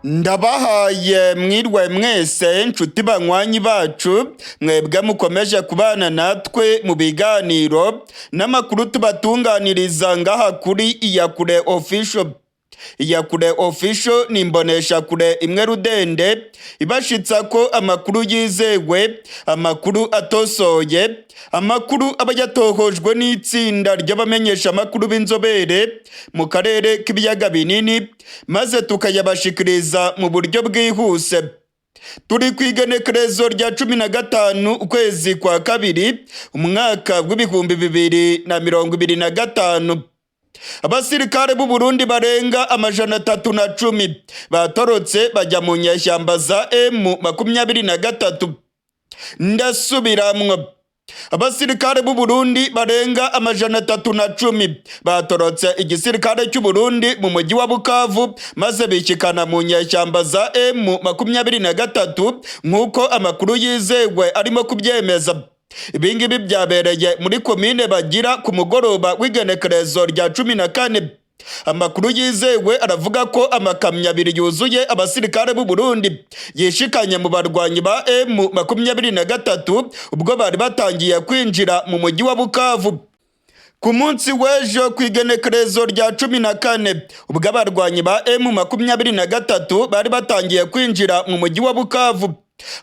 Ndabahaye mwirwe mwese, nshuti banywanyi bacu, mwebwe mukomeje kubana natwe mu biganiro n'amakuru tubatunganiriza ngaha kuri Iyakure Official. Iyakure Official ni imboneshakure imwe rudende ibashitsa ko amakuru yizewe, amakuru atosoye, amakuru aba yatohojwe n'itsinda ry'abamenyesha amakuru b'inzobere mu karere k'ibiyaga binini, maze tukayabashikiriza mu buryo bwihuse. Turi ku igenekerezo rya 15 ukwezi kwa kabiri, umwaka w'2025. Abasirikare b'u Burundi barenga 310 batorotse bajya mu nyeshyamba za M23. Ndasubiramwo, abasirikare b'u Burundi barenga 310 batorotse igisirikare cy'u Burundi mu mujyi wa Bukavu, maze bishikana mu nyeshyamba za M23, nk'uko amakuru yizewe arimo kubyemeza. Ibingibi byabereye muri komine Bagira ku mugoroba w'igenekerezo rya 14. Amakuru yizewe aravuga ko amakamyo abiri yuzuye abasirikare b'u Burundi yishikanye mu barwanyi ba M23 ubwo bari batangiye kwinjira mu mujyi wa Bukavu. Ku munsi w'ejo ku igenekerezo rya 14, ubwo abarwanyi ba M23 bari batangiye kwinjira mu mujyi wa Bukavu,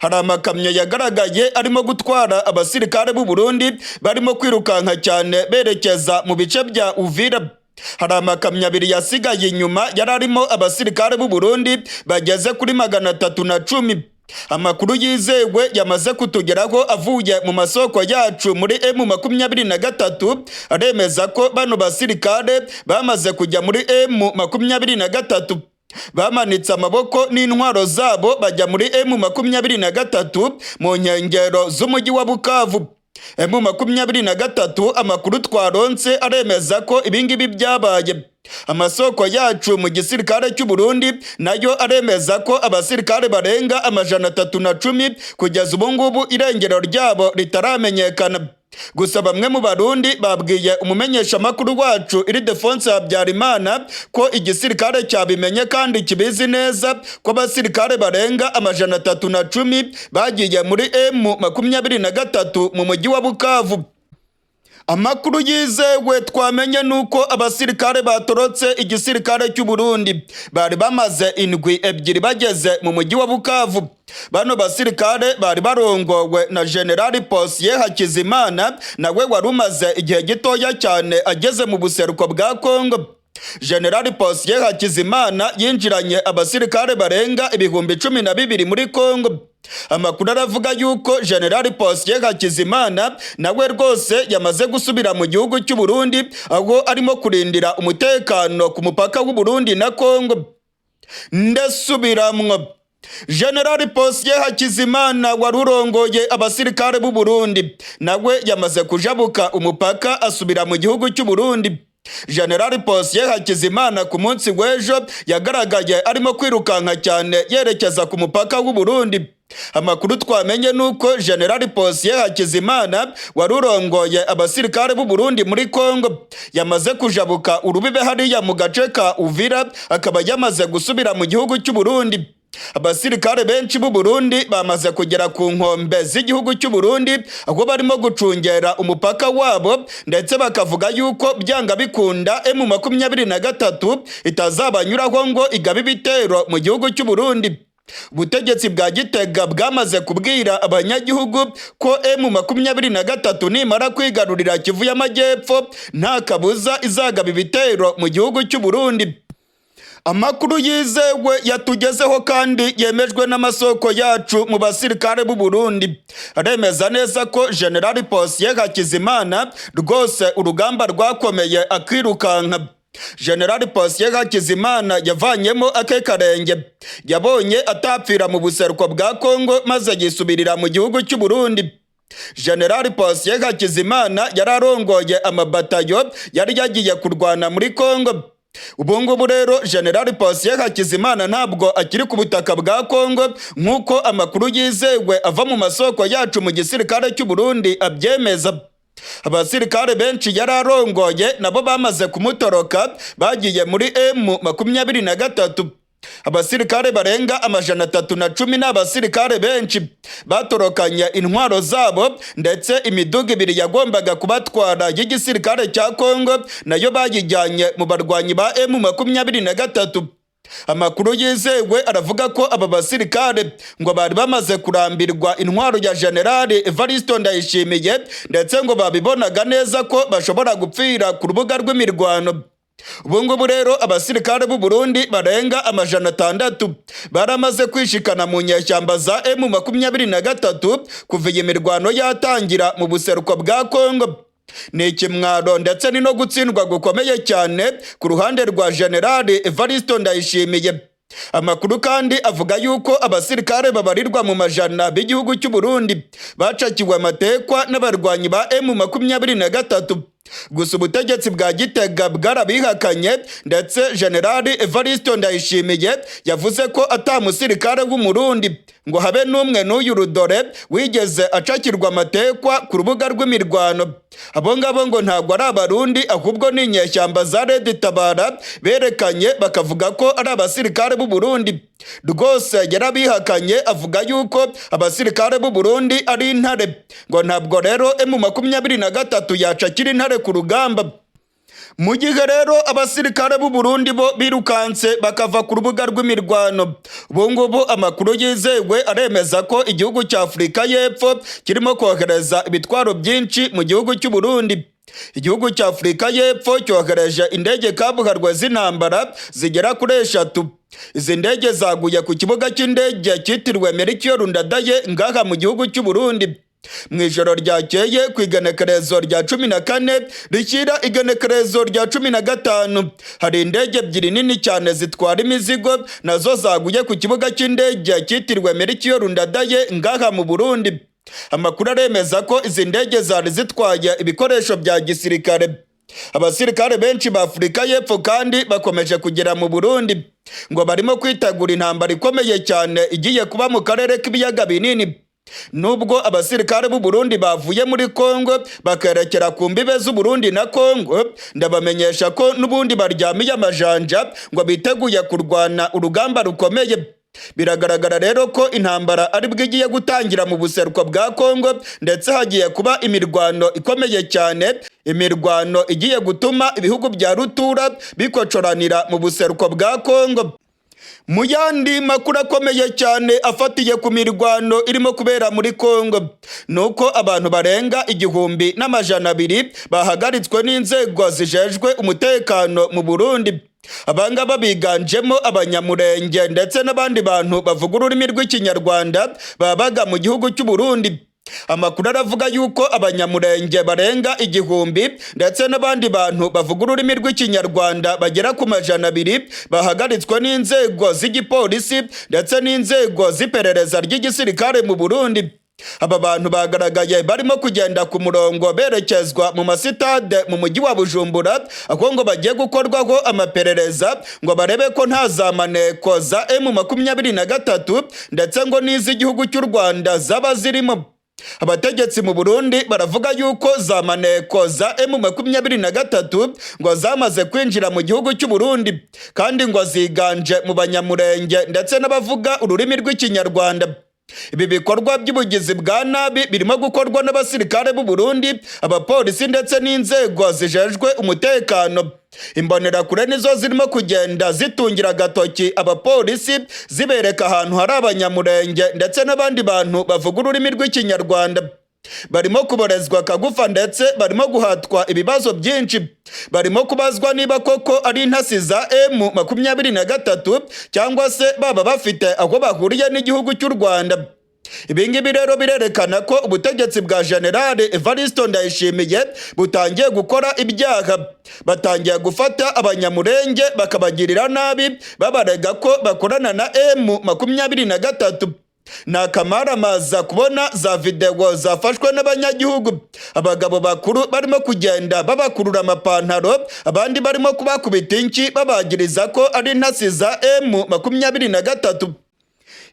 hari amakamyo yagaragaye arimo gutwara abasirikare b'u Burundi barimo kwirukanka cyane berekeza mu bice bya Uvira. Hari amakamyo abiri yasigaye inyuma yari arimo abasirikare b'u Burundi bageze kuri 310. Amakuru yizewe yamaze kutugeraho avuye mu masoko yacu muri M23 aremeza ko bano basirikare bamaze kujya muri M23, bamanitse amaboko n'intwaro zabo bajya muri M23 mu nkengero z'umujyi wa Bukavu. M23, amakuru twaronse aremeza ko ibingibi byabaye. Amasoko yacu mu gisirikare cy'u Burundi nayo aremeza ko abasirikare barenga 310 kugeza ubu ngubu irengero ryabo ritaramenyekana. Gusa bamwe mu Barundi babwiye umumenyeshamakuru wacu Ildefonse Habyarimana ko igisirikare cyabimenye kandi kibizi neza ko abasirikare barenga 310 bagiye muri M23 mu mujyi wa Bukavu. Amakuru yizewe twamenye nuko abasirikare batorotse igisirikare cy'u Burundi bari bamaze indwi 2 bageze mu mujyi wa Bukavu. Bano basirikare bari barongowe na General Posier Hakizimana, nawe wari umaze igihe gitoya cyane ageze mu buseruko bwa Kongo. General Posier Hakizimana yinjiranye abasirikare barenga 12,000 muri Kongo. Amakuru aravuga yuko General Posier Hakizimana nawe rwose yamaze gusubira mu gihugu cy'u Burundi, aho arimo kurindira umutekano ku mupaka w'u Burundi na Kongo. Ndasubiramwo, General Posier Hakizimana wari urongoye abasirikare b'u Burundi nawe yamaze kujabuka umupaka asubira mu gihugu cy'u Burundi. General Posier Hakizimana ku munsi w'ejo yagaragaye arimo kwirukanka cyane yerekeza ku mupaka w'u Burundi. Amakuru twamenye nuko General Posier Hakizimana wari urongoye abasirikare b'u Burundi muri Kongo yamaze kujabuka urubibe hariya mu gace ka Uvira, akaba yamaze gusubira mu gihugu cy'u Burundi. Abasirikare benshi b'u Burundi bamaze kugera ku nkombe z'igihugu cy'u Burundi, aho barimo gucungera umupaka wabo, ndetse bakavuga yuko byanga bikunda M23 itazabanyuraho ngo igabe ibitero mu gihugu cy'u Burundi. Ubutegetsi bwa Gitega bwamaze kubwira abanyagihugu ko M23 nimara kwigarurira Kivu y'Amajyepfo nta kabuza izagaba ibitero mu gihugu cy'u Burundi. Amakuru yizewe yatugezeho kandi yemejwe n'amasoko yacu mu basirikare b'u Burundi aremeza neza ko General Posier Hakizimana rwose urugamba rwakomeye akirukanka. General Posier Hakizimana yavanyemo ake karenge, yabonye atapfira mu buseruko bwa Kongo maze yisubirira mu gihugu cy'u Burundi. General Posier Hakizimana yararongoye amabatayo yari yagiye kurwana muri Kongo. Ubu ngubu rero General Posier Hakizimana ntabwo akiri ku butaka bwa Kongo, nk'uko amakuru yizewe ava mu masoko yacu mu gisirikare cy'u Burundi abyemeza. Abasirikare benshi yari arongoye nabo bamaze kumutoroka bagiye muri M23. Abasirikare barenga 310 ni abasirikare benshi batorokanye intwaro zabo, ndetse imiduga ibiri yagombaga kubatwara y'igisirikare cya Kongo nayo bayijyanye mu barwanyi ba M23. Amakuru yizewe aravuga ko aba basirikare ngo bari bamaze kurambirwa intwaro ya General Evaristo Ndayishimiye, ndetse ngo babibonaga neza ko bashobora gupfira ku rubuga rw'imirwano. Ubu ngubu rero abasirikare b'u Burundi barenga 600 baramaze kwishikana mu nyeshyamba za M23 kuva iyi mirwano yatangira mu buseruko bwa Kongo. Ni ikimwaro ndetse ni no gutsindwa gukomeye cyane ku ruhande rwa General Evaristo Ndayishimiye. Amakuru kandi avuga yuko abasirikare babarirwa mu majana b'igihugu cy'u Burundi bacakiwe amatekwa n'abarwanyi ba M23. Gusa ubutegetsi bwa Gitega bwarabihakanye, ndetse General Evaristo Ndayishimiye yavuze ko ata musirikare w'Umurundi ngo habe n'umwe n'uyu rudore wigeze acakirwa amatekwa ku rubuga rw'imirwano. Abo ngabo ngo ntabwo ari Abarundi, ahubwo ni inyeshyamba za Red Tabara berekanye bakavuga ko ari abasirikare b'u Burundi. Rwose yarabihakanye, avuga yuko abasirikare b'u Burundi ari intare, ngo ntabwo rero M23 yacakira intare ku rugamba. Mu gihe rero abasirikare b'u Burundi bo birukanse bakava ku rubuga rw'imirwano, ubu ngubu amakuru yizewe aremeza ko igihugu cya Afurika y'Epfo kirimo kohereza ibitwaro byinshi mu gihugu cy'u Burundi. Igihugu cya Afurika y'Epfo cyohereje indege kabuharwe z'intambara zigera kuri 3. Izi ndege zaguye ku kibuga cy'indege cyitiriwe Melchior Ndadaye ngaha mu gihugu cy'u Burundi mu ijoro ryakeye ku igenekerezo rya 14 rishyira igenekerezo rya 15. Hari indege ebyiri nini cyane zitwara imizigo nazo zaguye ku kibuga cy'indege cyitiriwe Melchior Ndadaye ngaha mu Burundi. Amakuru aremeza ko izi ndege zari zitwaye ibikoresho bya gisirikare. Abasirikare benshi ba Afurika y'Epfo kandi bakomeje kugera mu Burundi, ngo barimo kwitegura intambara ikomeye cyane igiye kuba mu karere k'ibiyaga binini. Nubwo abasirikare b'u Burundi bavuye muri Kongo bakerekera ku mbibe z'u Burundi na Kongo, ndabamenyesha ko n'ubundi baryamiye amajanja ngo biteguye kurwana urugamba rukomeye. Biragaragara rero ko intambara ari bwo igiye gutangira mu buseruko bwa Kongo, ndetse hagiye kuba imirwano ikomeye cyane, imirwano igiye gutuma ibihugu bya rutura bikocoranira mu buseruko bwa Kongo. Mu yandi makuru akomeye cyane afatiye ku mirwano irimo kubera muri Kongo, nuko abantu barenga 1200 bahagaritswe n'inzego zijejwe umutekano mu Burundi. Abangaba biganjemo Abanyamurenge ndetse n'abandi bantu bavuga ururimi rw'Ikinyarwanda babaga mu gihugu cy'u Burundi. Amakuru aravuga yuko Abanyamurenge barenga 1000 ndetse n'abandi bantu bavuga ururimi rw'Ikinyarwanda bagera ku 200 bahagaritswe n'inzego z'igipolisi ndetse n'inzego z'iperereza ry'igisirikare mu Burundi. Aba bantu bagaragaye barimo kugenda ku murongo berekezwa mu masitade mu mujyi wa Bujumbura, aho ngo bagiye gukorwaho amaperereza ngo barebe ko nta za maneko za M23 ndetse ngo n'iz'igihugu cy'u Rwanda zaba zirimo. Abategetsi mu Burundi baravuga yuko za maneko za M23 ngo zamaze kwinjira mu gihugu cy'u Burundi, kandi ngo ziganje mu Banyamurenge ndetse n'abavuga ururimi rw'Ikinyarwanda. Ibi bikorwa by'ubugizi bwa nabi birimo gukorwa n'abasirikare b'u Burundi, abapolisi ndetse n'inzego zijejwe umutekano. Imbonerakure nizo zirimo kugenda zitungira agatoki abapolisi, zibereka ahantu hari Abanyamurenge ndetse n'abandi bantu bavuga ururimi rw'Ikinyarwanda. Barimo kuborezwa akagufa ndetse barimo guhatwa ibibazo byinshi. Barimo kubazwa niba koko ari intasi za M23 cyangwa se baba bafite aho bahuriye n'igihugu cy'u Rwanda. Ibi ngibi rero birerekana ko ubutegetsi bwa General Evaristo Ndayishimiye butangiye gukora ibyaha. Batangiye gufata Abanyamurenge bakabagirira nabi, babarega ko bakorana na M23. Ni akamaramaza kubona za videwo zafashwe n'abanyagihugu, abagabo bakuru barimo kugenda babakurura amapantaro, abandi barimo kubakubita inki babagiriza ko ari intasi za M23.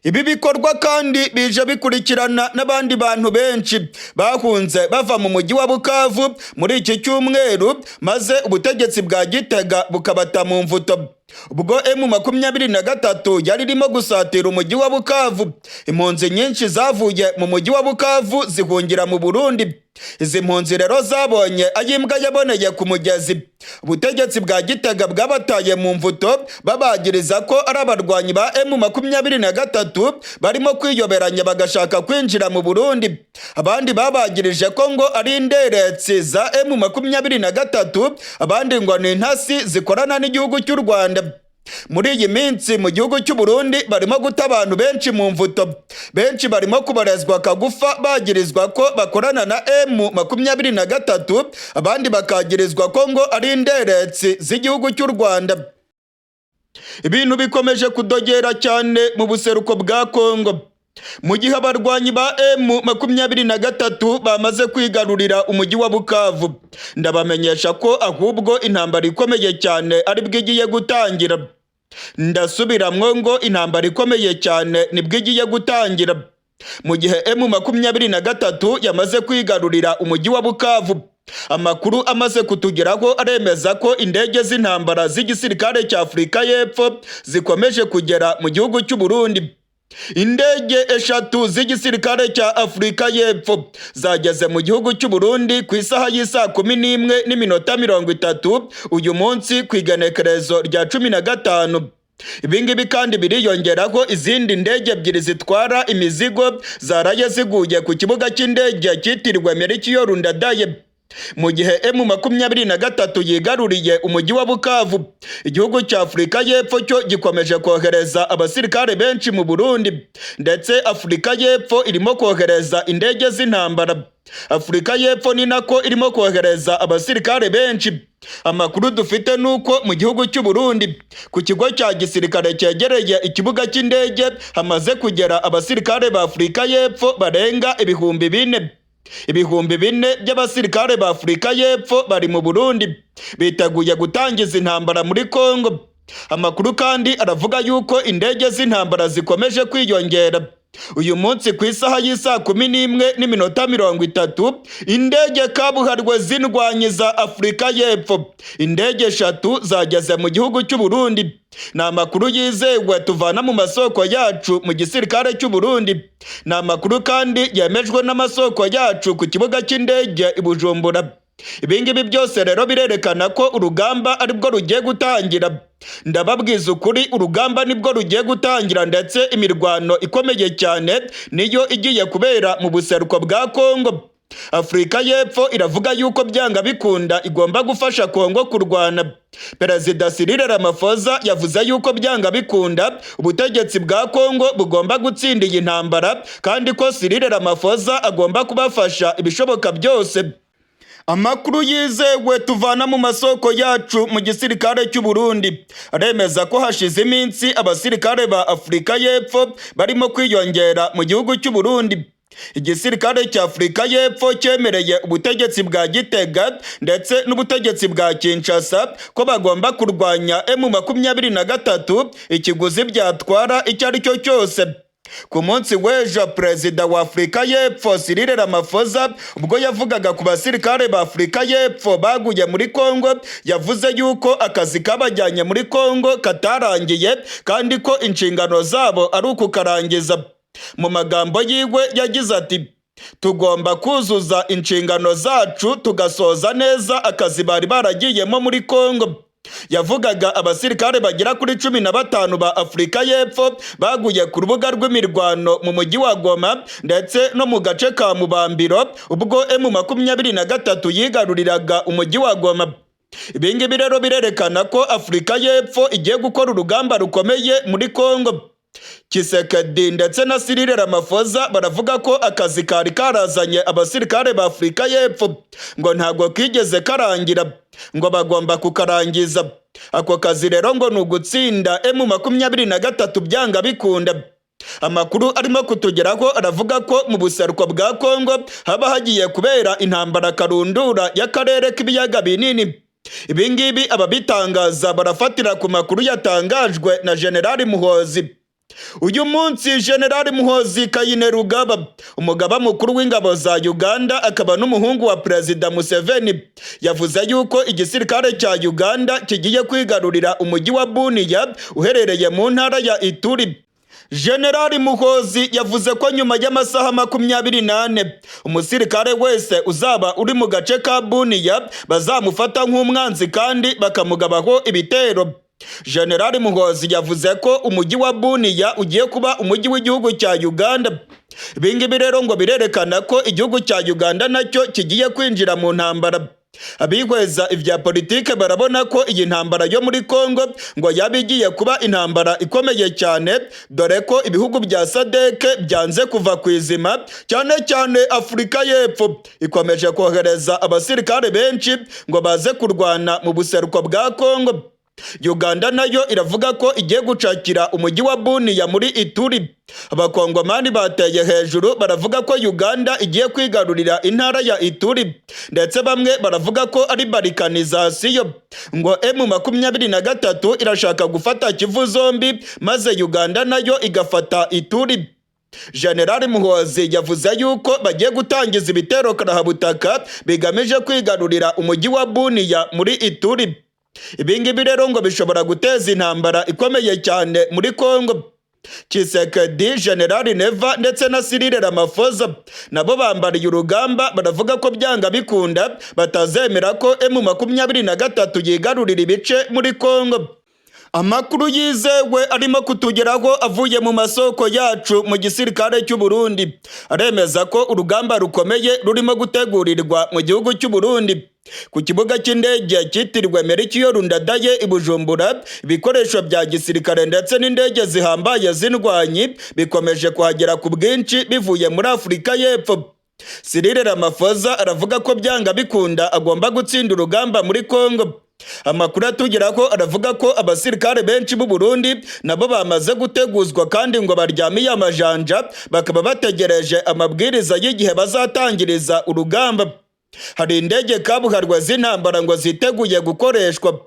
Ibi bikorwa kandi bije bikurikirana n'abandi bantu benshi bahunze bava mu mujyi wa Bukavu muri iki cyumweru, maze ubutegetsi bwa Gitega bukabata mu mvuto. Ubwo M23 yari irimo gusatira umujyi wa Bukavu, impunzi nyinshi zavuye mu mujyi wa Bukavu zihungira mu Burundi. Izi mpunzi rero zabonye ayimbwa yaboneye ku mugezi. Ubutegetsi bwa Gitega bwabataye mu mvuto, babagiriza ko ari abarwanyi ba M23 barimo kwiyoberanya bagashaka kwinjira mu Burundi. Abandi babagirije ko ngo ari inderetsi za M23, abandi ngo ni intasi zikorana n'igihugu cy'u Rwanda. Muri iyi minsi mu gihugu cy'u Burundi barimo guta abantu benshi mu mvuto, benshi barimo kubarezwa kagufa bagirizwa ko bakorana na M23, abandi bakagirizwa ko ngo ari inderetsi z'igihugu cy'u Rwanda. Ibintu bikomeje kudogera cyane mu buseruko bwa Kongo, mu gihe abarwanyi ba M23 bamaze kwigarurira umujyi wa Bukavu. Ndabamenyesha ko ahubwo intambara ikomeye cyane ari bwo igiye gutangira. Ndasubiramwo ngo intambara ikomeye cyane nibwo igiye gutangira. Mu gihe M23 yamaze kwigarurira umujyi wa Bukavu, amakuru amaze kutugeraho aremeza ko indege z'intambara z'igisirikare cya Afurika y'Epfo zikomeje kugera mu gihugu cy'u Burundi. Indege eshatu z'igisirikare cya Afurika y'Epfo zageze mu gihugu cy'u Burundi ku isaha y'isaa 11:30 uyu munsi ku igenekerezo rya 15. Ibingibi kandi biriyongeraho izindi ndege ebyiri zitwara imizigo zaraye ziguye ku kibuga cy'indege cyitiriwe Melchior Ndadaye. Mu gihe M23 yigaruriye umujyi wa Bukavu, igihugu cya Afurika y'Epfo cyo gikomeje kohereza abasirikare benshi mu Burundi, ndetse Afurika y'Epfo irimo kohereza indege z'intambara. Afurika y'Epfo ni nako irimo kohereza abasirikare benshi. Amakuru dufite nuko mu gihugu cy'u Burundi ku kigo cya gisirikare cyegereye ikibuga cy'indege hamaze kugera abasirikare ba Afurika y'Epfo barenga 4000. 4000 by'abasirikare ba Afurika y'Epfo bari mu Burundi biteguye gutangiza intambara muri Kongo. Amakuru kandi aravuga yuko indege z'intambara zikomeje kwiyongera. Uyu munsi ku isaha y'isaa 11:30, indege kabuhariwe z'indwanyi za Afurika y'Epfo, indege eshatu zageze mu gihugu cy'u Burundi. Ni amakuru yizewe tuvana mu masoko yacu mu gisirikare cy'u Burundi. Ni amakuru kandi yemejwe n'amasoko yacu ku kibuga cy'indege i Bujumbura. Ibingibi byose rero birerekana ko urugamba aribwo rugiye gutangira. Ndababwiza ukuri, urugamba nibwo rugiye gutangira, ndetse imirwano ikomeye cyane niyo igiye kubera mu buseruko bwa Kongo. Afurika y'Epfo iravuga yuko byanga bikunda igomba gufasha Kongo kurwana. Perezida Cyril Ramaphosa yavuze yuko byanga bikunda ubutegetsi bwa Kongo bugomba gutsinda iyi ntambara, kandi ko Cyril Ramaphosa agomba kubafasha ibishoboka byose. Amakuru yizewe tuvana mu masoko yacu mu gisirikare cy'u Burundi aremeza ko hashize iminsi abasirikare ba Afurika y'Epfo barimo kwiyongera mu gihugu cy'u Burundi. Igisirikare cya Afurika y'Epfo cyemereye ubutegetsi bwa Gitega ndetse n'ubutegetsi bwa Kinshasa ko bagomba kurwanya M23 ikiguzi byatwara icyo ari cyo cyose. Ku munsi w'ejo, Perezida wa Afurika y'Epfo Cyril Ramaphosa, ubwo yavugaga ku basirikare ba Afurika y'Epfo baguye muri Kongo, yavuze yuko akazi kabajyanye muri Kongo katarangiye, kandi ko inshingano zabo ari ukukarangiza. Mu magambo yiwe yagize ati: "Tugomba kuzuza inshingano zacu, tugasoza neza akazi bari baragiyemo muri Kongo." Yavugaga abasirikare bagera kuri 15 ba Afurika y'Epfo baguye ku rubuga rw'imirwano mu mujyi wa Goma ndetse no mu gace ka Mubambiro, ubwo M23 yigaruriraga umujyi wa Goma. Ibingibi rero birerekana ko Afurika y'Epfo igiye gukora urugamba rukomeye muri Kongo. Tshisekedi ndetse na Cyril Ramaphosa baravuga ko akazi kari karazanye abasirikare ba Afurika y'Epfo ngo ntabwo kigeze karangira, ngo bagomba kukarangiza. Ako kazi rero ngo ni ugutsinda M23 byanga bikunda. Amakuru arimo kutugeraho aravuga ko mu buseruko bwa Kongo haba hagiye kubera intambara karundura y'akarere k'ibiyaga binini. Ibingibi ababitangaza barafatira ku makuru yatangajwe na Generali Muhozi. Uyu munsi General Muhoozi Kainerugaba, umugaba mukuru w'ingabo za Uganda akaba n'umuhungu wa Perezida Museveni, yavuze yuko igisirikare cya Uganda kigiye kwigarurira umujyi wa Bunia uherereye mu ntara ya Ituri. General Muhoozi yavuze ko nyuma y'amasaha 24 umusirikare wese uzaba uri mu gace ka Bunia bazamufata nk'umwanzi kandi bakamugabaho ibitero. General Muhoozi yavuze ko umujyi wa Bunia ugiye kuba umujyi w'igihugu cya Uganda. Ibingibi rero ngo birerekana ko igihugu cya Uganda nacyo kigiye kwinjira mu ntambara. Abihweza ibya politike barabona ko iyi ntambara yo muri Congo ngo yaba igiye kuba intambara ikomeye cyane, dore ko ibihugu bya SADC byanze kuva ku izima, cyane cyane Afurika y'Epfo ikomeje kohereza abasirikare benshi ngo baze kurwana mu buseruko bwa Congo. Uganda nayo iravuga ko igiye gucakira umujyi wa Bunia muri Ituri. Abakongomani bateye hejuru baravuga ko Uganda igiye kwigarurira intara ya Ituri, ndetse bamwe baravuga ko ari balkanisation, ngo M23 irashaka gufata Kivu zombi maze Uganda nayo igafata Ituri. General Muhoozi yavuze yuko bagiye gutangiza ibitero karahabutaka bigamije kwigarurira umujyi wa Bunia muri Ituri. Ibingibi rero ngo bishobora guteza intambara ikomeye cyane muri Congo. Tshisekedi, General Neva ndetse na Cyril Ramaphosa nabo bambariye urugamba, baravuga ko byanga bikunda batazemera ko M23 yigarurira ibice muri Congo. Amakuru yizewe arimo kutugeraho avuye mu masoko yacu mu gisirikare cy'u Burundi aremeza ko urugamba rukomeye rurimo gutegurirwa mu gihugu cy'u Burundi. Ku kibuga cy'indege cyitiriwe Melchior Ndadaye i Bujumbura, ibikoresho bya gisirikare ndetse n'indege zihambaye z'indwanyi bikomeje kuhagera ku bwinshi bivuye muri Afurika y'Epfo. Cyril Ramaphosa aravuga ko byanga bikunda agomba gutsinda urugamba muri Congo. Amakuru atugeraho aravuga ko abasirikare benshi b'u Burundi nabo bamaze guteguzwa kandi ngo baryamiye amajanja, bakaba bategereje amabwiriza y'igihe bazatangiriza urugamba. Hari indege kabuharwa z'intambara ngo ziteguye gukoreshwa.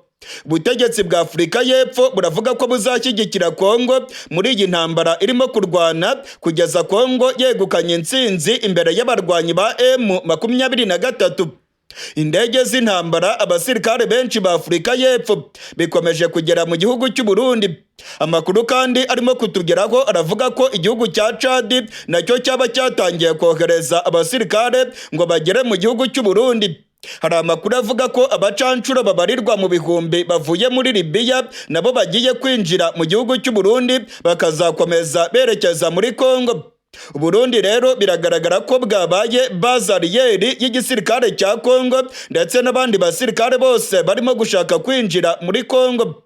Ubutegetsi bwa Afurika y'Epfo buravuga ko buzashyigikira Kongo muri iyi ntambara irimo kurwana kugeza Kongo yegukanye intsinzi imbere y'abarwanyi ba M23. Indege z'intambara, abasirikare benshi ba Afurika y'Epfo bikomeje kugera mu gihugu cy'u Burundi. Amakuru kandi arimo kutugeraho aravuga ko igihugu cya Chad nacyo cyaba cyatangiye kohereza abasirikare ngo bagere mu gihugu cy'u Burundi. Hari amakuru avuga ko abacancuro babarirwa mu bihumbi bavuye muri Libiya nabo bagiye kwinjira mu gihugu cy'u Burundi bakazakomeza berekeza muri Congo. Burundi rero biragaragara ko bwabaye base arrière y'igisirikare cya Congo ndetse n'abandi basirikare bose barimo gushaka kwinjira muri Congo.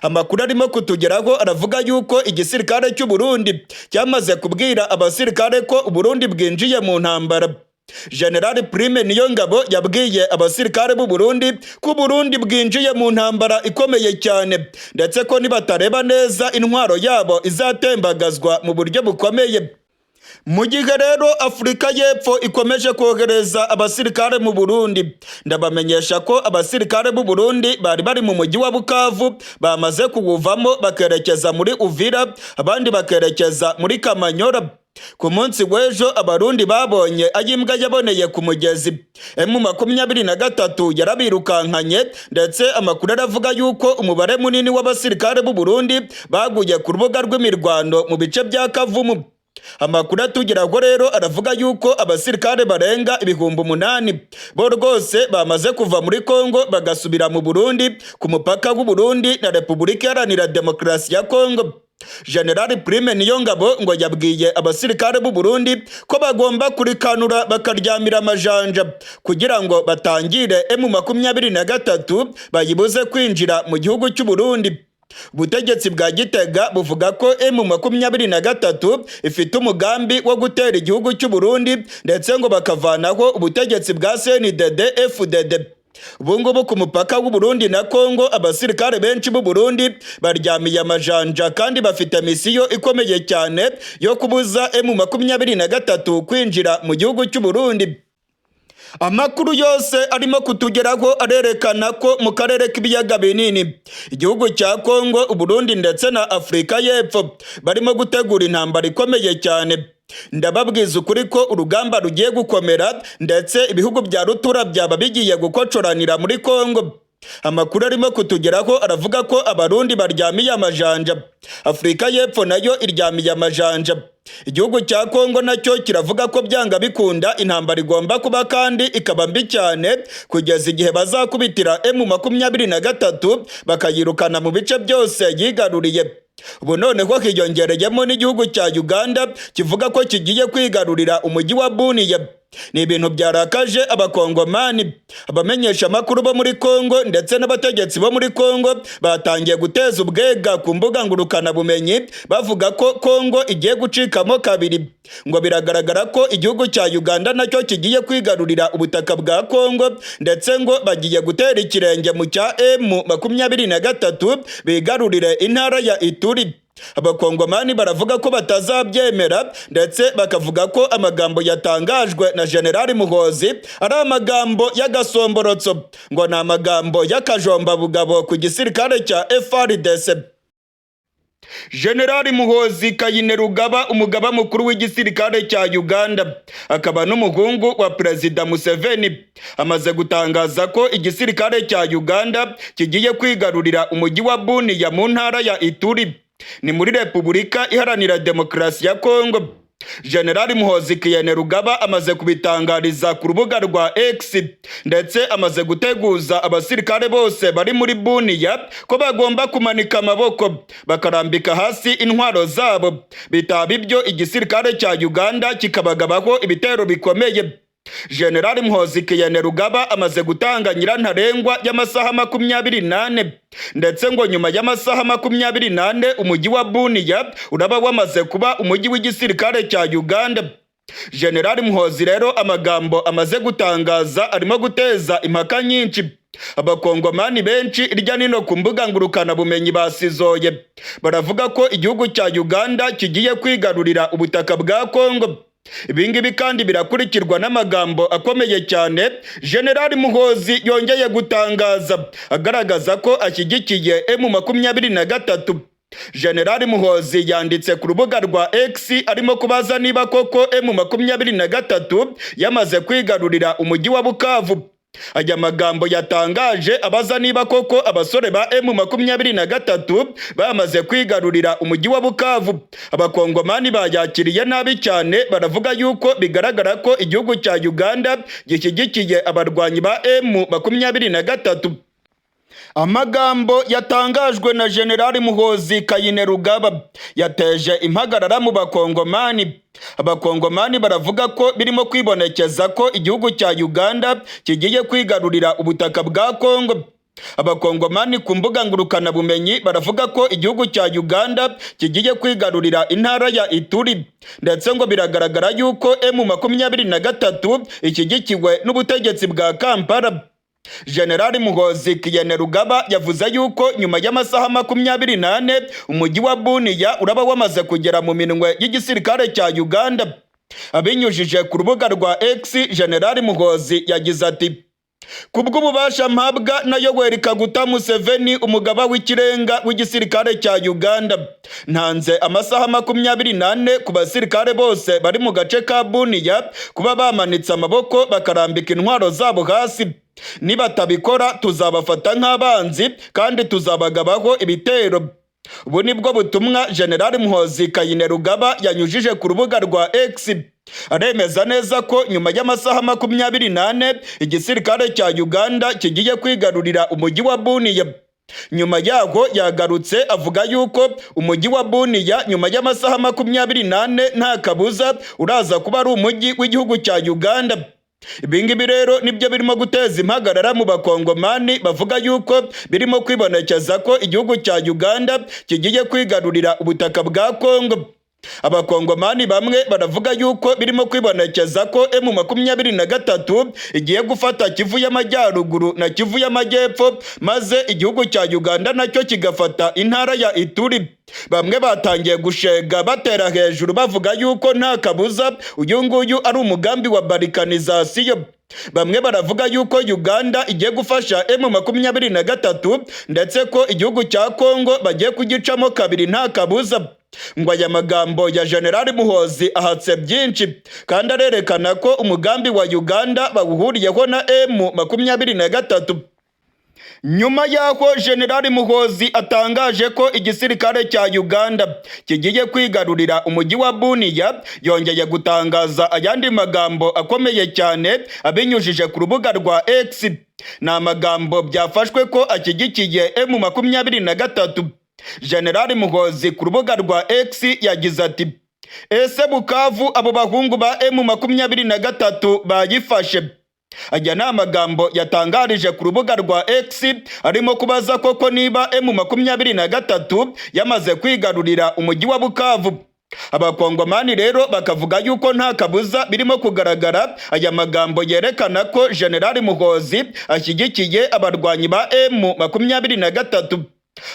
Amakuru arimo kutugeraho aravuga yuko igisirikare cy'u Burundi cyamaze kubwira abasirikare ko Uburundi bwinjiye mu ntambara. General Prime Niyongabo yabwiye abasirikare b'u Burundi ko Burundi bwinjiye mu ntambara ikomeye cyane, ndetse ko nibatareba neza intwaro yabo izatembagazwa mu buryo bukomeye. Mu gihe rero Afurika y'Epfo ikomeje kohereza abasirikare mu Burundi, ndabamenyesha ko abasirikare b'u Burundi bari bari mu mujyi wa Bukavu bamaze kuwuvamo bakerekeza muri Uvira, abandi bakerekeza muri Kamanyora. Ku munsi w'ejo Abarundi babonye ayimbwa yaboneye ku mugezi. M23 yarabirukankanye, ndetse amakuru aravuga yuko umubare munini w'abasirikare b'u Burundi baguye ku rubuga rw'imirwano mu bice bya Kavumu. Amakuru atugeraho rero aravuga yuko abasirikare barenga 8000 bo rwose bamaze kuva muri Kongo bagasubira mu Burundi ku mupaka w'u Burundi na Repubulika Iharanira Demokarasi ya Kongo. General Prime Niyongabo ngo yabwiye abasirikare b'u Burundi ko bagomba kurikanura bakaryamira amajanja kugira ngo batangire M23 bayibuze kwinjira mu gihugu cy'u Burundi. Ubutegetsi bwa Gitega buvuga ko M23 ifite umugambi wo gutera igihugu cy'u Burundi, ndetse ngo bakavanaho ubutegetsi bwa CNDD FDD. Ubu ngubu ku mupaka w'u Burundi na Kongo abasirikare benshi b'u Burundi baryamiye amajanja kandi bafite misiyo ikomeye cyane yo kubuza M23 kwinjira mu gihugu cy'u Burundi. Amakuru yose arimo kutugeraho arerekana ko mu karere k'ibiyaga binini, igihugu cya Kongo, Uburundi ndetse na Afurika y'Epfo barimo gutegura intambara ikomeye cyane. Ndababwiza ukuri ko urugamba rugiye gukomera, ndetse ibihugu bya rutura byaba bigiye gukocoranira muri Kongo. Amakuru arimo kutugeraho aravuga ko Abarundi baryamiye amajanja, Afurika y'Epfo nayo iryamiye amajanja. Igihugu cya Kongo nacyo kiravuga ko byanga bikunda intambara igomba kuba kandi ikaba mbi cyane, kugeza igihe bazakubitira M23 bakayirukana mu bice byose yigaruriye. Ubu noneho hiyongereyemo n'igihugu cya Uganda kivuga ko kigiye kwigarurira umujyi wa Bunia. Ni ibintu byarakaje Abakongomani. Abamenyesha amakuru bo muri Kongo ndetse n'abategetsi bo muri Kongo batangiye guteza ubwega ku mbuga ngurukanabumenyi, bavuga ko Kongo igiye gucikamo kabiri. Ngo biragaragara ko igihugu cya Uganda nacyo kigiye kwigarurira ubutaka bwa Kongo, ndetse ngo bagiye gutera ikirenge mu cya M23 bigarurire intara ya Ituri. Abakongomani baravuga ko batazabyemera, ndetse bakavuga ko amagambo yatangajwe na Generali Muhozi ari amagambo y'agasomborotso, ngo ni amagambo y'akajombabugabo ku gisirikare cya FARDC. Generali Muhozi Kainerugaba, umugaba mukuru w'igisirikare cya Uganda akaba n'umuhungu wa Perezida Museveni, amaze gutangaza ko igisirikare cya Uganda kigiye kwigarurira umujyi wa Bunia mu ntara ya Ituri, ni muri Repubulika Iharanira Demokarasi ya Kongo. Generali Muhozi Kainerugaba amaze kubitangariza ku rubuga rwa X, ndetse amaze guteguza abasirikare bose bari muri Bunia ko bagomba kumanika amaboko bakarambika hasi intwaro zabo, bitaba ibyo igisirikare cya Uganda kikabagabaho ibitero bikomeye. Generali Muhozi Kainerugaba amaze gutanga nyirantarengwa y'amasaha 24, ndetse ngo nyuma y'amasaha 24 umujyi wa Bunia uraba wamaze kuba umujyi w'igisirikare cya Uganda. Generali Muhozi rero amagambo amaze gutangaza arimo guteza impaka nyinshi. Abakongomani benshi irya nino ku mbuga ngurukanabumenyi basizoye, baravuga ko igihugu cya Uganda kigiye kwigarurira ubutaka bwa Kongo. Ibingibi kandi birakurikirwa n'amagambo akomeye cyane Generali Muhozi yongeye gutangaza, agaragaza ko ashyigikiye M23. Generali Muhozi yanditse ku rubuga rwa X arimo kubaza niba koko M23 yamaze kwigarurira umujyi wa Bukavu. Aya magambo yatangaje abaza niba koko abasore ba M23 bamaze kwigarurira umujyi wa Bukavu, Abakongomani bayakiriye nabi cyane, baravuga yuko bigaragara ko igihugu cya Uganda gishyigikiye abarwanyi ba M23. Amagambo yatangajwe na Generali Muhozi Kainerugaba yateje impagarara mu Bakongomani. Abakongomani baravuga ko birimo kwibonekeza ko igihugu cya Uganda kigiye kwigarurira ubutaka bwa Kongo. Abakongomani ku mbuga ngurukanabumenyi baravuga ko igihugu cya Uganda kigiye kwigarurira intara ya Ituri, ndetse ngo biragaragara yuko M23 ishyigikiwe n'ubutegetsi bwa Kampala. Generali Muhozi Kainerugaba yavuze yuko nyuma y'amasaha 24 umujyi wa Bunia uraba wamaze kugera mu minwe y'igisirikare cya Uganda. Abinyujije ku rubuga rwa X, Generali Muhozi yagize ati: "Kubw'ububasha mpabwa na Yoweri Kaguta Museveni, umugaba w'ikirenga w'igisirikare cya Uganda, ntanze amasaha 24 ku basirikare bose bari mu gace ka Bunia kuba bamanitse amaboko bakarambika intwaro zabo hasi. Nibatabikora tuzabafata nk'abanzi kandi tuzabagabaho ibitero." Ubu nibwo butumwa Generali Muhozi Kainerugaba yanyujije ku rubuga rwa X, aremeza neza ko nyuma y'amasaha 24 igisirikare cya Uganda kigiye kwigarurira umujyi wa Bunia. Nyuma yaho yagarutse avuga yuko umujyi wa Bunia nyuma y'amasaha 24 nta kabuza uraza kuba ari umujyi w'igihugu cya Uganda. Ibingibi rero nibyo birimo guteza impagarara mu Bakongomani, bavuga yuko birimo kwibonekeza ko igihugu cya Uganda kigiye kwigarurira ubutaka bwa Kongo. Abakongomani bamwe baravuga yuko birimo kwibonekeza ko M23 igiye gufata Kivu y'Amajyaruguru na Kivu y'Amajyepfo, maze igihugu cya Uganda nacyo kigafata intara ya Ituri. Bamwe batangiye gushega batera hejuru, bavuga yuko nta kabuza uyu nguyu ari umugambi wa balkanisation. Bamwe baravuga yuko Uganda igiye gufasha M23, ndetse ko igihugu cya Kongo bagiye kugicamo kabiri nta kabuza. Ngo aya magambo ya General Muhozi ahatse byinshi, kandi arerekana ko umugambi wa Uganda bawuhuriyeho na M23. Nyuma y'aho General Muhozi atangaje ko igisirikare cya Uganda kigiye kwigarurira umujyi wa Bunia, yongeye gutangaza ayandi magambo akomeye cyane abinyujije ku rubuga rwa X. Ni amagambo byafashwe ko ashyigikiye M23. General Muhozi ku rubuga rwa X yagize ati: "Ese Bukavu abo bahungu ba M23 bayifashe?" Aya ni amagambo yatangarije ku rubuga rwa X, arimo kubaza koko niba M23 yamaze kwigarurira umujyi wa Bukavu. Abakongomani rero bakavuga yuko nta kabuza birimo kugaragara, aya magambo yerekana ko General Muhozi ashyigikiye abarwanyi ba M23.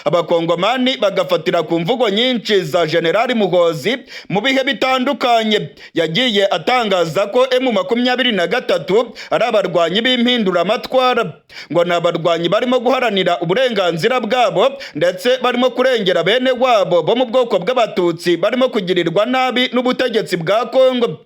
Abakongomani bagafatira ku mvugo nyinshi za General Muhozi mu bihe bitandukanye yagiye atangaza ko M23 ari abarwanyi b'impinduramatwara, ngo ni abarwanyi barimo guharanira uburenganzira bwabo, ndetse barimo kurengera bene wabo bo mu bwoko bw'Abatutsi barimo kugirirwa nabi n'ubutegetsi bwa Kongo.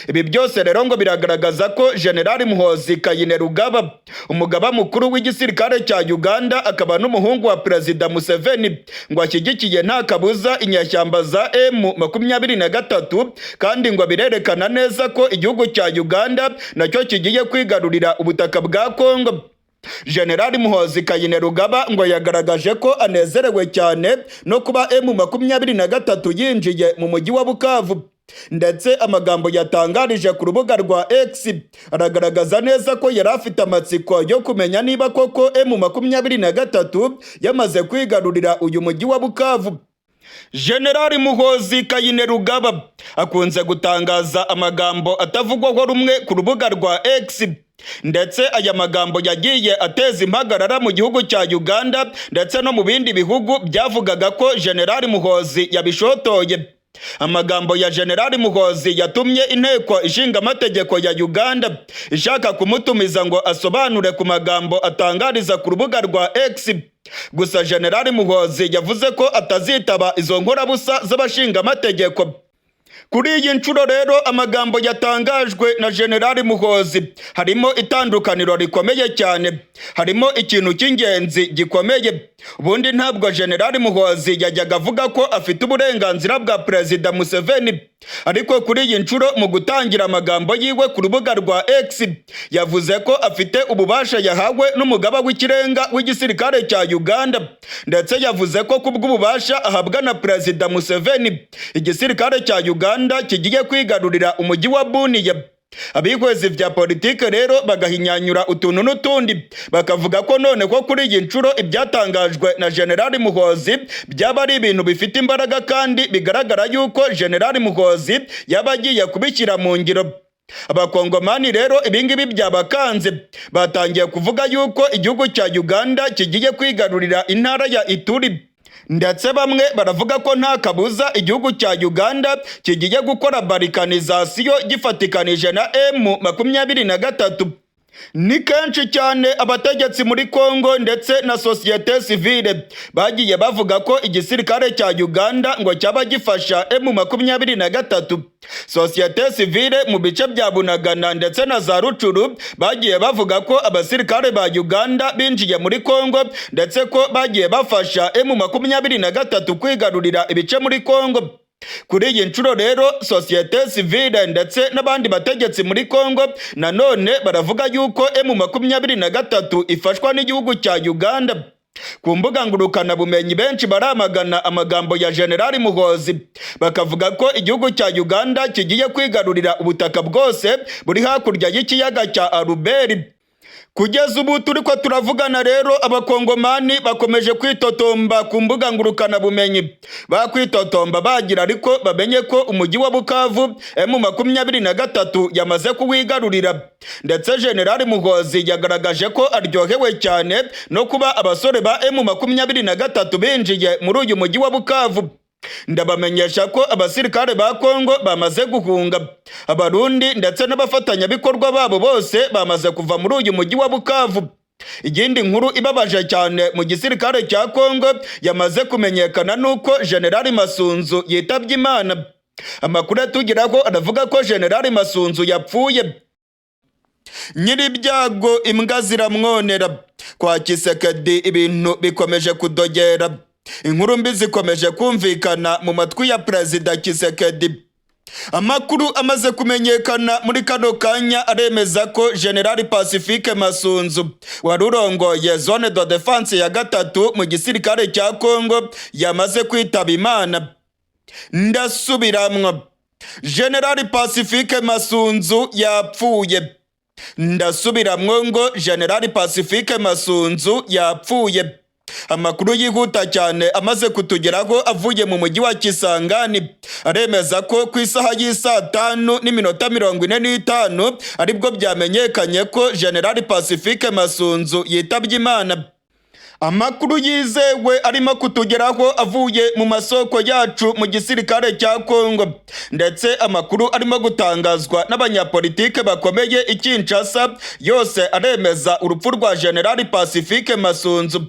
Ibi byose rero ngo biragaragaza ko General Muhozi Kainerugaba, umugaba mukuru w'igisirikare cya Uganda akaba n'umuhungu wa Perezida Museveni, ngo ashyigikiye nta kabuza inyeshyamba za M23, kandi ngo birerekana neza ko igihugu cya Uganda nacyo kigiye kwigarurira ubutaka bwa Kongo. General Muhozi Kainerugaba ngo yagaragaje ko anezerewe cyane no kuba M23 yinjiye mu mujyi wa Bukavu, ndetse amagambo yatangarije ku rubuga rwa X aragaragaza neza ko yari afite amatsiko yo kumenya niba koko M23 yamaze kwigarurira uyu mujyi wa Bukavu. General Muhozi Kainerugaba akunze gutangaza amagambo atavugwaho rumwe ku rubuga rwa X, ndetse aya magambo yagiye ateza impagarara mu gihugu cya Uganda ndetse no mu bindi bihugu byavugaga ko General Muhozi yabishotoye. Amagambo ya General Muhozi yatumye inteko ishinga amategeko ya Uganda ishaka kumutumiza ngo asobanure ku magambo atangariza ku rubuga rwa X. Gusa General Muhozi yavuze ko atazitaba izo nkorabusa z'abashinga amategeko. Kuri iyi nshuro rero, amagambo yatangajwe na General Muhozi harimo itandukaniro rikomeye cyane, harimo ikintu cy'ingenzi gikomeye. Ubundi ntabwo General Muhozi yajyaga avuga ko afite uburenganzira bwa Perezida Museveni, ariko kuri iyi nshuro mu gutangira amagambo yiwe ku rubuga rwa X yavuze ko afite ububasha yahawe n'umugaba w'ikirenga w'igisirikare cya Uganda, ndetse yavuze ko kubw'ububasha ahabwa na Perezida Museveni igisirikare cya Uganda kigiye kwigarurira umujyi wa Bunia. Abihwezi vya politike rero bagahinyanyura utuntu n'utundi, bakavuga ko none ko kuri iyi nshuro ibyatangajwe na General Muhozi byaba ari ibintu bifite imbaraga, kandi bigaragara yuko General Muhozi yaba agiye kubishyira mu ngiro. Abakongomani rero ibingibi byabakanze, batangiye kuvuga yuko igihugu cya Uganda kigiye kwigarurira intara ya Ituri, ndetse bamwe baravuga ko nta kabuza igihugu cya Uganda kigiye gukora balkanisation gifatikanije na M23. Ni kenshi cyane abategetsi muri Kongo ndetse na société civile bagiye bavuga ko igisirikare cya Uganda ngo cyaba gifasha M23. Société civile mu bice bya Bunagana ndetse na za Rutshuru bagiye bavuga ko abasirikare ba Uganda binjiye muri Kongo, ndetse ko bagiye bafasha M23 kwigarurira ibice muri Kongo. Kuri iyi nshuro rero, société civile ndetse n'abandi bategetsi muri Kongo nanone baravuga yuko M23 ifashwa n'igihugu cya Uganda. Ku mbuga ngurukanabumenyi benshi baramagana amagambo ya General Muhozi, bakavuga ko igihugu cya Uganda kigiye kwigarurira ubutaka bwose buri hakurya y'ikiyaga cya Albert. Kugeza ubu turi ko turavugana rero, Abakongomani bakomeje kwitotomba ku mbuga ngurukanabumenyi, bakwitotomba bagira ariko bamenye ko umujyi wa Bukavu M23 yamaze kuwigarurira, ndetse General Muhozi yagaragaje ko aryohewe cyane no kuba abasore ba M23 binjiye muri uyu mujyi wa Bukavu. Ndabamenyesha ko abasirikare ba Kongo bamaze guhunga. Abarundi ndetse n'abafatanyabikorwa babo bose bamaze kuva muri uyu mujyi wa Bukavu. Iyindi nkuru ibabaje cyane mu gisirikare cya Kongo yamaze kumenyekana nuko General Masunzu yitabye Imana. Amakuru atugeraho aravuga ko General Masunzu yapfuye. Nyir'ibyago imbwa ziramwonera. Kwa Tshisekedi ibintu bikomeje kudogera. Inkuru mbi zikomeje kumvikana mu matwi ya Perezida Tshisekedi. Amakuru amaze kumenyekana muri kano kanya aremeza ko General Pacifique Masunzu wari urongoye zone de défense ya gatatu mu gisirikare cya Kongo yamaze kwitaba Imana. Ndasubiramwo, General Pacifique Masunzu yapfuye. Ndasubiramwo ngo General Pacifique Masunzu yapfuye. Amakuru yihuta cyane amaze kutugeraho avuye mu mujyi wa Kisangani aremeza ko ku isaha y'isaa 5:45 aribwo byamenyekanye ko General Pacifique Masunzu yitabye Imana. Amakuru yizewe arimo kutugeraho avuye mu masoko yacu mu gisirikare cya Kongo, ndetse amakuru arimo gutangazwa n'abanyapolitike bakomeye i Kinshasa, yose aremeza urupfu rwa General Pacifique Masunzu.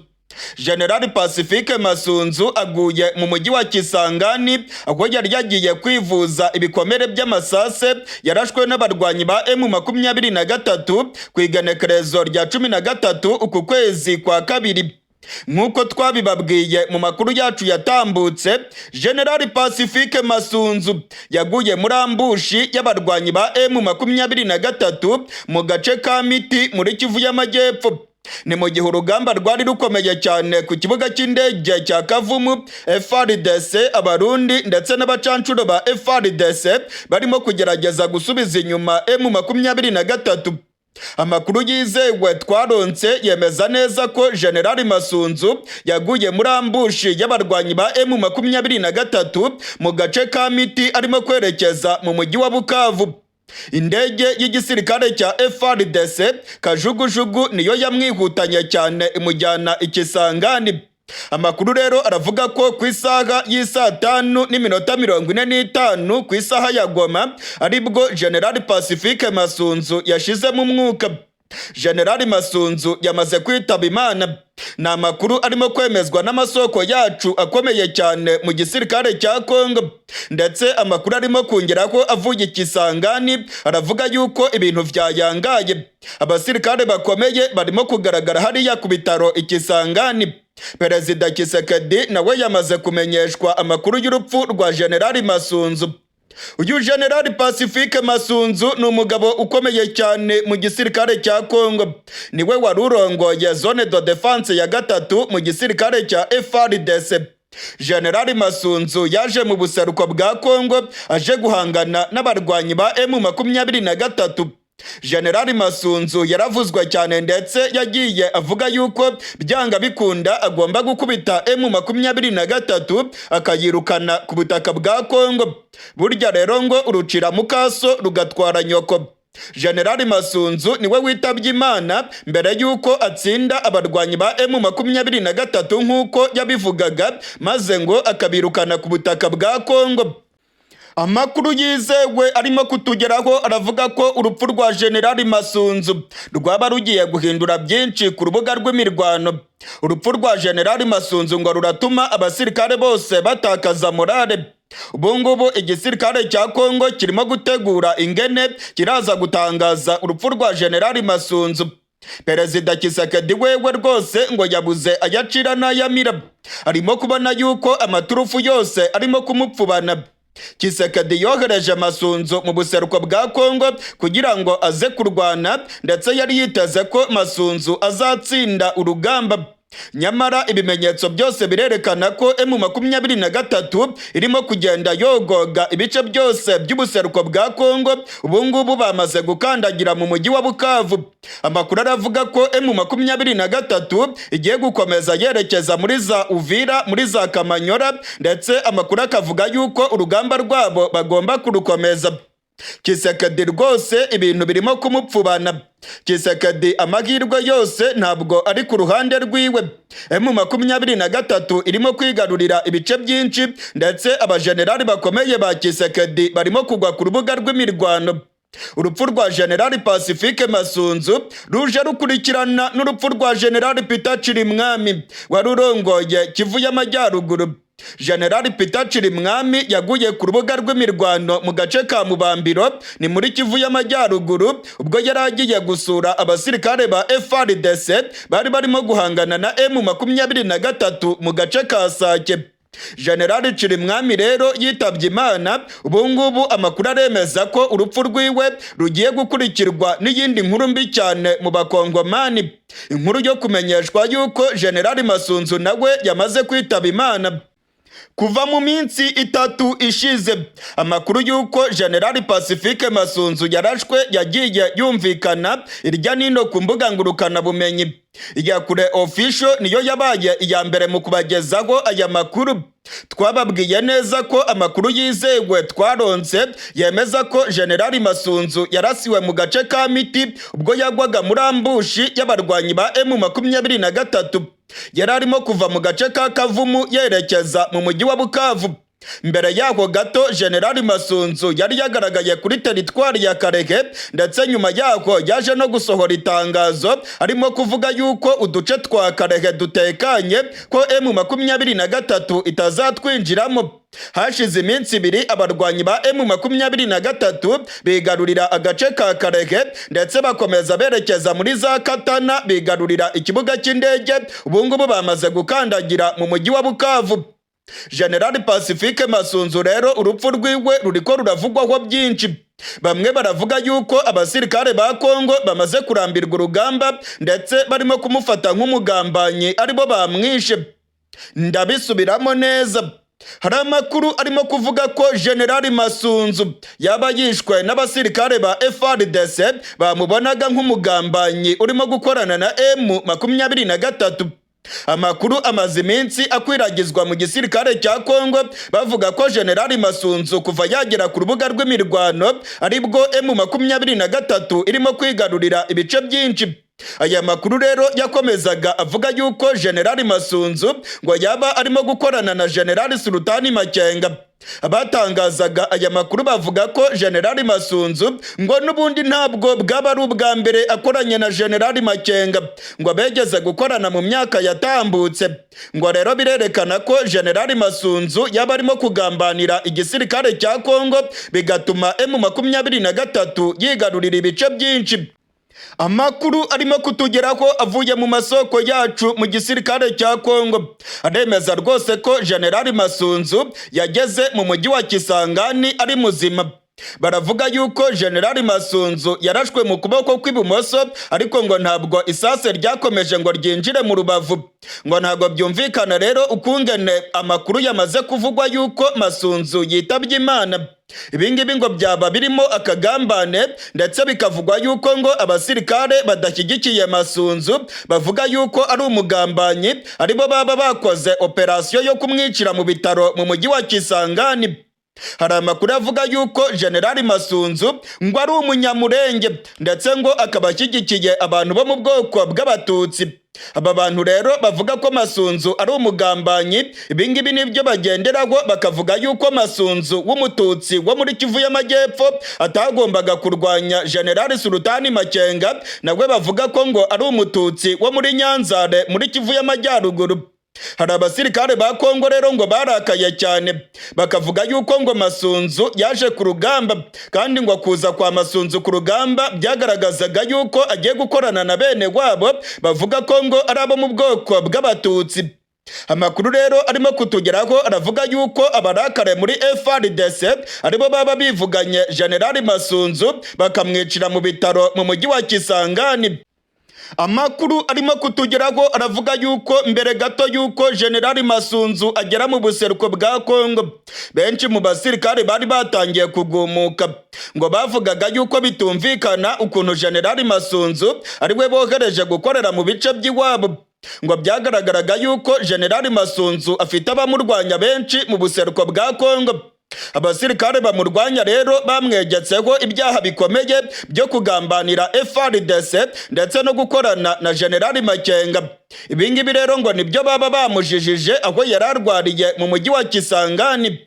General Pacifique Masunzu aguye mu mujyi wa Kisangani aho yari yagiye kwivuza ibikomere by'amasase yarashwe n'abarwanyi ba M23 ku igenekerezo rya 13 uku kwezi kwa kabiri. Nk'uko twabibabwiye mu makuru yacu yatambutse, General Pacifique Masunzu yaguye muri ambush y'abarwanyi ba M23 mu gace ka Miti muri Kivu y'Amajyepfo. Ni mu gihe urugamba rwari rukomeye cyane ku kibuga cy'indege cya Kavumu. FARDC, Abarundi ndetse n'abacancuro ba FARDC barimo kugerageza gusubiza inyuma M23. Amakuru yizewe twaronse yemeza neza ko General Masunzu yaguye muri ambush y'abarwanyi ba M23 mu gace ka Miti arimo kwerekeza mu mujyi wa Bukavu. Indege y'igisirikare cya FARDC kajugujugu niyo yamwihutanye cyane imujyana i Kisangani. Amakuru rero aravuga ko ku isaha y'isaa 5:45 ku isaha ya Goma aribwo General Pacifique Masunzu yashizemo umwuka. General Masunzu yamaze kwitaba Imana. Ni amakuru arimo kwemezwa n'amasoko yacu akomeye cyane mu gisirikare cya Kongo, ndetse amakuru arimo kongeraho avuye i Kisangani aravuga yuko ibintu vyayangaye. Abasirikare bakomeye barimo kugaragara hariya ku bitaro i Kisangani. Perezida Tshisekedi nawe yamaze kumenyeshwa amakuru y'urupfu rwa General Masunzu. Uyu General Pacifique Masunzu ni umugabo ukomeye cyane mu gisirikare cya Kongo. Niwe wari urongoye zone de défense ya gatatu mu gisirikare cya FARDC. General Masunzu yaje mu buseruko bwa Kongo aje guhangana n'abarwanyi ba M23. General Masunzu yaravuzwe cyane, ndetse yagiye avuga yuko byanga bikunda agomba gukubita M23 akayirukana ku butaka bwa Kongo. Burya rero ngo urucira mukaso rugatwara nyoko. General Masunzu niwe witabye Imana mbere yuko atsinda abarwanyi ba M23 nk'uko yabivugaga, maze ngo akabirukana ku butaka bwa Kongo. Amakuru yizewe arimo kutugeraho aravuga ko urupfu rwa General Masunzu rwaba rugiye guhindura byinshi ku rubuga rw'imirwano. Urupfu rwa General Masunzu ngo ruratuma abasirikare bose batakaza morale. Ubu ngubu igisirikare cya Kongo kirimo gutegura ingene kiraza gutangaza urupfu rwa General Masunzu. Perezida Tshisekedi wewe rwose ngo yabuze ayacira n'ayamira, arimo kubona yuko amaturufu yose arimo kumupfubana. Tshisekedi yohereje Masunzu mu buseruko bwa Kongo kugira ngo aze kurwana, ndetse yari yiteze ko Masunzu azatsinda urugamba. Nyamara ibimenyetso byose birerekana ko M23 irimo kugenda yogoga ibice byose by'ubuseruko bwa Kongo. Ubu ngubu bamaze gukandagira mu mujyi wa Bukavu. Amakuru aravuga ko M23 igiye gukomeza yerekeza muri za Uvira, muri za Kamanyora, ndetse amakuru akavuga yuko urugamba rwabo bagomba kurukomeza. Tshisekedi rwose ibintu birimo kumupfubana. Tshisekedi amahirwe yose ntabwo ari ku ruhande rwiwe. M23 irimo kwigarurira ibice byinshi, ndetse abajenerali bakomeye ba Tshisekedi barimo kugwa ku rubuga rw'imirwano. Urupfu rwa Generali Pacifique Masunzu ruje rukurikirana n'urupfu rwa Generali Peter Chirimwami wari urongoye Kivu y'Amajyaruguru. Generali Peter Chirimwami yaguye ku rubuga rw'imirwano mu gace ka Mubambiro, ni muri Kivu y'Amajyaruguru, ubwo yari agiye gusura abasirikare ba FARDC bari barimo guhangana na M23 mu gace ka Sake. Generali Chirimwami rero yitabye Imana. Ubu ngubu amakuru aremeza ko urupfu rwiwe rugiye gukurikirwa n'iyindi nkuru mbi cyane mu Bakongomani, inkuru yo kumenyeshwa yuko Generali Masunzu nawe yamaze kwitaba Imana. Kuva mu minsi 3 ishize, amakuru y'uko Generali Pacifique Masunzu yarashwe yagiye yumvikana irya nino ku mbuga ngurukanabumenyi. Iyakure Official niyo yabaye iya mbere mu kubagezaho aya makuru. Twababwiye neza ko amakuru yizewe twaronse yemeza ko Generali Masunzu yarasiwe mu gace ka Miti ubwo yagwaga muri ambush y'abarwanyi ba M23. Yari arimo kuva mu gace ka Kavumu yerekeza mu mujyi wa Bukavu. Mbere yaho gato, Generali Masunzu yari yagaragaye kuri teritwari ya Kalehe, ndetse nyuma yaho yaje no gusohora itangazo arimo kuvuga yuko uduce twa Kalehe dutekanye, ko M23 itazatwinjiramo. Hashize iminsi 2 abarwanyi ba M23 bigarurira agace ka Kalehe, ndetse bakomeza berekeza muri za Katana, bigarurira ikibuga cy'indege. Ubu ngubu bamaze gukandagira mu mujyi wa Bukavu. General Pacifique Masunzu rero urupfu rwiwe ruriko ruravugwaho byinshi. Bamwe baravuga yuko abasirikare ba Kongo bamaze kurambirwa urugamba, ndetse barimo kumufata nk'umugambanyi, aribo bamwishe. Ndabisubiramo neza: hari amakuru arimo kuvuga ko General Masunzu yaba yishwe n'abasirikare ba FARDC bamubonaga nk'umugambanyi urimo gukorana na M23. Amakuru amaze iminsi akwiragizwa mu gisirikare cya Kongo, bavuga ko General Masunzu kuva yagera ku rubuga rw'imirwano aribwo M23 irimo kwigarurira ibice byinshi. Aya makuru rero yakomezaga avuga yuko General Masunzu ngo yaba arimo gukorana na General Sultani Makenga. Abatangazaga aya makuru bavuga ko General Masunzu ngo n'ubundi ntabwo bwaba ari ubwa mbere akoranye na General Makenga, ngo begeze gukorana mu myaka yatambutse. Ngo rero birerekana ko General Masunzu yaba arimo kugambanira igisirikare cya Kongo, bigatuma M23 yigarurira ibice byinshi. Amakuru arimo kutugeraho avuye mu masoko yacu mu gisirikare cya Kongo aremeza rwose ko General Masunzu yageze mu mujyi wa Kisangani ari muzima. Baravuga yuko General Masunzu yarashwe mu kuboko kw'ibumoso, ariko ngo ntabwo isase ryakomeje ngo ryinjire mu rubavu. Ngo ntabwo byumvikana rero ukungene amakuru yamaze kuvugwa yuko Masunzu yitabye Imana. Ibingibi ngo byaba birimo akagambane, ndetse bikavugwa yuko ngo abasirikare badashyigikiye Masunzu, bavuga yuko ari umugambanyi, aribo baba bakoze operasiyo yo kumwicira mu bitaro mu mujyi wa Kisangani. Hari amakuru avuga yuko Generali Masunzu ngo ari Umunyamurenge, ndetse ngo akaba ashyigikiye abantu bo mu bwoko bw'Abatutsi. Aba bantu rero bavuga ko Masunzu ari umugambanyi, ibingibi nibyo bagenderaho, bakavuga yuko Masunzu w'Umututsi wo muri Kivu y'Amajyepfo atagombaga kurwanya Generali Sultani Makenga, nawe bavuga ko ngo ari Umututsi wo muri Nyanzare muri Kivu y'Amajyaruguru. Hari abasirikare ba Kongo rero ngo barakaye cyane, bakavuga yuko ngo Masunzu yaje ku rugamba, kandi ngo kuza kwa Masunzu ku rugamba byagaragazaga yuko agiye gukorana na bene wabo bavuga ko ngo ari abo mu bwoko bw'Abatutsi. Amakuru rero arimo kutugeraho aravuga yuko abarakare muri FARDC aribo baba bivuganye Generali Masunzu, bakamwicira mu bitaro mu mujyi wa Kisangani. Amakuru arimo kutugeraho aravuga yuko mbere gato yuko Generali Masunzu agera mu buseruko bwa Kongo, benshi mu basirikare bari batangiye kugumuka. Ngo bavugaga yuko bitumvikana ukuntu Generali Masunzu ari we bohereje gukorera mu bice by'iwabo. Ngo byagaragaraga yuko Generali Masunzu afite abamurwanya benshi mu buseruko bwa Kongo. Abasirikare bamurwanya rero bamwegetseho ibyaha bikomeye byo kugambanira FARDC ndetse no gukorana na Generali Makenga. Ibingibi rero ngo nibyo baba bamujijije aho yari arwariye mu mujyi wa Kisangani.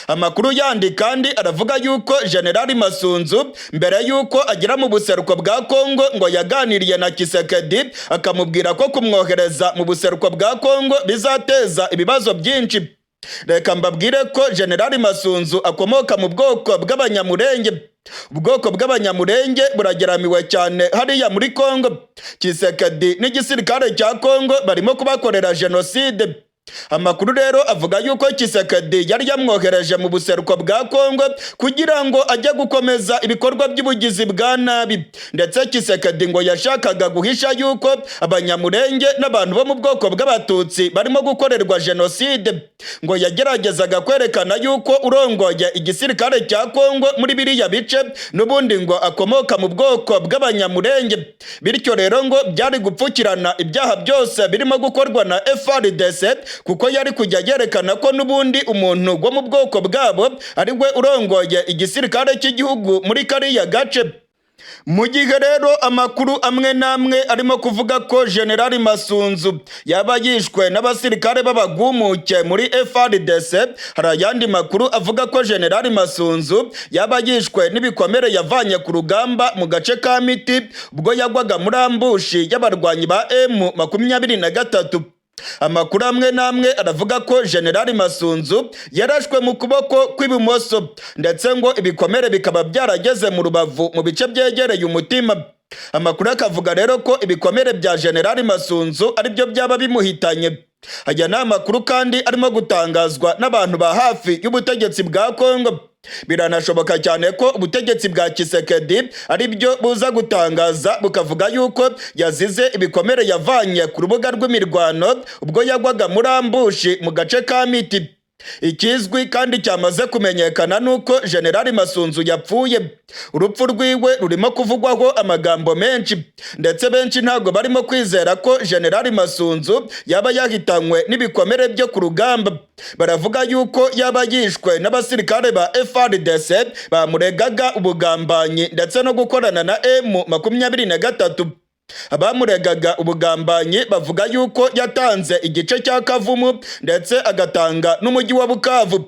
Amakuru yandi kandi aravuga yuko Generali Masunzu mbere yuko agera mu buseruko bwa Kongo ngo yaganiriye na Tshisekedi, akamubwira ko kumwohereza mu buseruko bwa Kongo bizateza ibibazo byinshi. Reka mbabwire ko Generali Masunzu akomoka mu bwoko bw'Abanyamurenge. Ubwoko bw'Abanyamurenge burageramiwe cyane hariya muri Kongo. Tshisekedi n'igisirikare cya Kongo barimo kubakorera jenoside. Amakuru rero avuga yuko Tshisekedi yari yamwohereje mu buseruko bwa Kongo kugira ngo ajye gukomeza ibikorwa by'ubugizi bwa nabi, ndetse Tshisekedi ngo yashakaga guhisha yuko Abanyamurenge n'abantu bo mu bwoko bw'Abatutsi barimo gukorerwa jenoside. Ngo yageragezaga kwerekana yuko urongoye igisirikare cya Kongo muri biriya bice n'ubundi ngo akomoka mu bwoko bw'Abanyamurenge, bityo rero ngo byari gupfukirana ibyaha byose birimo gukorwa na FARDC, kuko yari kujya yerekana ko n'ubundi umuntu wo mu bwoko bwabo ari we urongoye igisirikare cy'igihugu muri kariya gace. Mu gihe rero amakuru amwe n'amwe arimo kuvuga ko Generali Masunzu yaba yishwe n'abasirikare b'abagumuke muri FARDC, hari ayandi makuru avuga ko Generali Masunzu yaba yishwe n'ibikomere yavanye ku rugamba mu gace ka Miti, ubwo yagwaga muri ambush y'abarwanyi ba M23. Amakuru amwe n'amwe aravuga ko Generali Masunzu yarashwe mu kuboko kw'ibumoso, ndetse ngo ibikomere bikaba byarageze mu rubavu mu bice byegereye umutima. Amakuru akavuga rero ko ibikomere bya Generali Masunzu aribyo byaba bimuhitanye. Aya ni amakuru kandi arimo gutangazwa n'abantu ba hafi y'ubutegetsi bwa Kongo. Biranashoboka cyane ko ubutegetsi bwa Tshisekedi ari byo buza gutangaza bukavuga yuko yazize ibikomere yavanye ku rubuga rw'imirwano ubwo yagwaga muri ambush mu gace ka Miti. Ikizwi kandi cyamaze kumenyekana nuko Generali Masunzu yapfuye. Urupfu rwiwe rurimo kuvugwaho amagambo menshi, ndetse benshi ntabwo barimo kwizera ko Generali Masunzu yaba yahitanywe n'ibikomere byo ku rugamba. Baravuga yuko yaba yishwe n'abasirikare ba FARDC bamuregaga ubugambanyi ndetse no gukorana na M23. Abamuregaga ubugambanyi bavuga yuko yatanze igice cya Kavumu ndetse agatanga n'umujyi wa Bukavu.